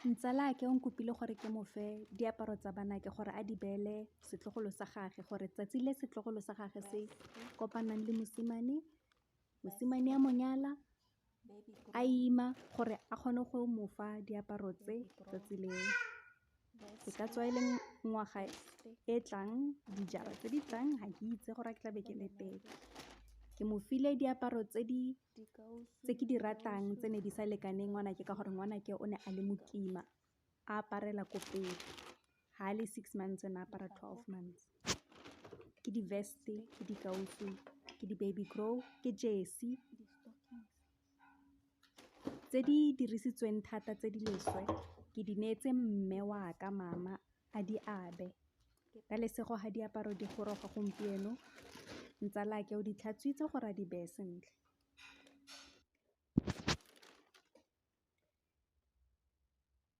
Ntsalake o nkopile gore ke mo fe diaparo tsa banake gore a di beele setlogolo sa gage gore tsatsi le setlogolo sa gage se kopanang le mosimane, mosimane a mo nyala, a ima gore a kgone go mo fa diaparo tse tsatsi leo. E ka tswa e le ngwaga e tlang, dijara tse di tlang ga ke itse gore a ke tla be ke le teng. Ke mo file diaparo tse ke di ratang tse ne di sa lekaneng ngwanake ka gore ngwanake o ne a le mokima a aparela ko pele, ga a le 6 months o ne a apara 12 months. Ke di-vest-e, ke dikausu, ke di-baby grow, ke jersey tse di dirisitsweng thata tse di leswe ke di neetse mme wa ka mama a di abe. Ka lesego ga diaparo di goroga gompieno ntsalake o di tlhatswitse gore a di beye sentle.